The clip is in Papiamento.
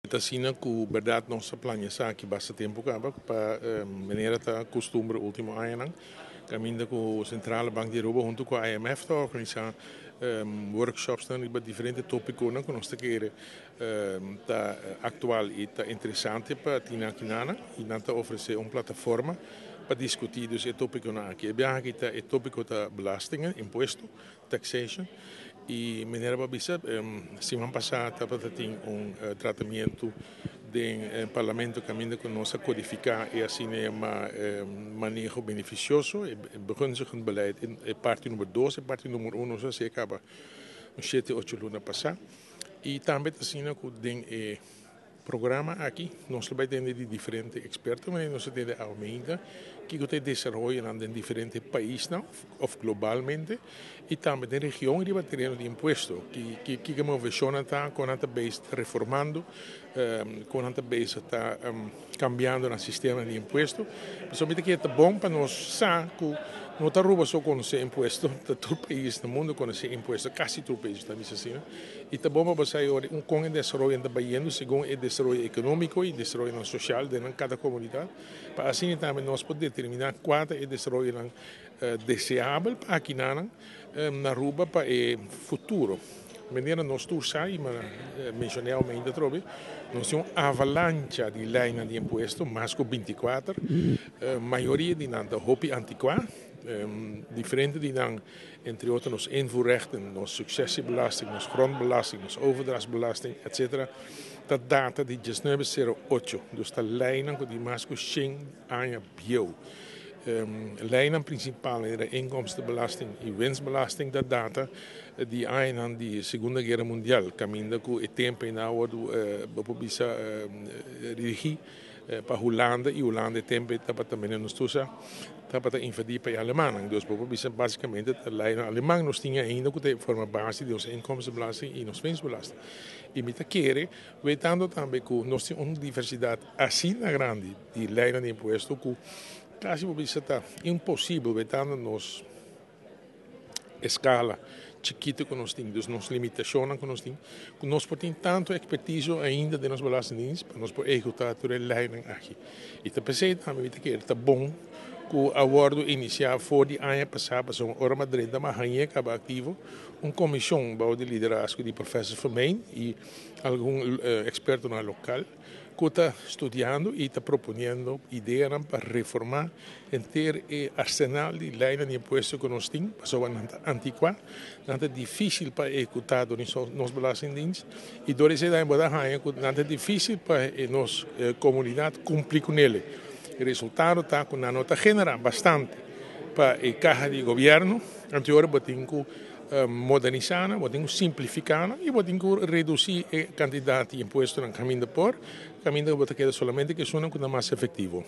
Ta asina ku bèrdat nos a plania esaki basta tempu kaba pa manera ta kustumber último añanan kaminda ku Sentrale Bank di Aruba huntu ku IMF ta organisá workshopsnan riba diferente tópikonan ku nos ta kere ta aktual i ta interesante pa tin akinana i nan ta ofresé un plataforma pa diskutí dus e tópikonan aki. E biaha aki ta e tópiko ta belastingen, impuesto, taxation, i manera bo a bisa siman pasá tabata tin un tratamiento den parlamento kaminda ku nos a kodifiká e asina yamá maneho benefisioso, e begunstigend beleid, e parti number dos, e parti number uno nos a hasi a kaba un shete ocho luna pasá. I tambe ta asina ku den e programa aki nos lo bai tende di diferente eksperto, manera nos a tende awe mainta, kiko ta e desaroyonan den diferente paisnan òf globalmente i tambe den region riba tereno di impuesto. Kiko e moveshonnan ta, kon nan ta bezig ta reformando, kon nan ta bezig ta kambiando nan sistema di impuesto. Pasobra mi ta kere ta bon pa nos sa ku no ta Aruba so konosé impuesto, ta tur pais na mundu konosé impuesto, kasi tur pais ta bisa asina. I ta bon pa bo sa e ora kon e desaroyonan ta bayendo segun e desaroyo ekonómiko i desaroyonan sosial den nan kada komunidat, pa asina tambe nos por determiná kua ta e desaroyonan deseabel pa akinanan na Aruba pa e futuro. Manera nos tur sa i mi a menshoné awe mainta atrobe, nos tin un avalancha di leinan di impuesto, mas ku 24. Mayoria di nan ta hopi antikuá, diferente di nan, entre otro nos invoerrechten, nos successiebelasting, nos grondbelasting, nos overdrachtsbelasting, etcetera, ta data di 1908, dus ta leinan ku tin mas ku 100 aña bieu. Leinan prinsipal era inkomstenbelasting i winstbelasting ta data di añanan di Segunda Guera Mundial, kaminda ku e tempu ei nan a wòrdu bo por bisa dirigí pa Hulanda i Hulanda e tempu ei tabata mene nos tur sa tabata invadí pa e alemannan. Dus bo por bisa básikamente ta leinan aleman nos tin ainda ku ta forma base di nos inkomstenbelasting i nos winstbelasting. I mi ta kere wetando tambe ku nos tin un diversidat asina grandi di leinan di impuesto ku kasi bo bisa ta imposibel wetando nos eskala chikito ku nos tin, dus nos limitashonnan ku nos tin, ku nos por tin tantu ekspertiso ainda den nos belastingdienst pa nos por ehekutá tur e leinan aki. I ta p'esei tambe mi ta kere ta bon ku a wòrdu inisiá for di aña pasá, pasobra ora mi a drenta mi a hañ'é kaba aktivo un komishon bou di liderazgo di Professor Vermijn i algun ekspertonan lokal ku ta studiando i ta proponiendo ideanan pa reformá henter e arsenal di leinan di impuesto ku nos tin, pasobra nan ta antikuá, nan ta difísil pa ehekutá dor di nos belastingdienst i dor di esei tambe bo ta haña ku nan ta difísil pa e nos komunidat kumpli ku nele. E resultado ta ku nan no ta generá bastante pa e kaha di gobièrnu, anto e ora bo tin ku Modernisá nan, bo tin ku simplifiká nan i bo tin ku redusí e kantidat di impuestonan kaminda por, kaminda ku bo ta keda solamente ku esunnan ku ta mas efektivo.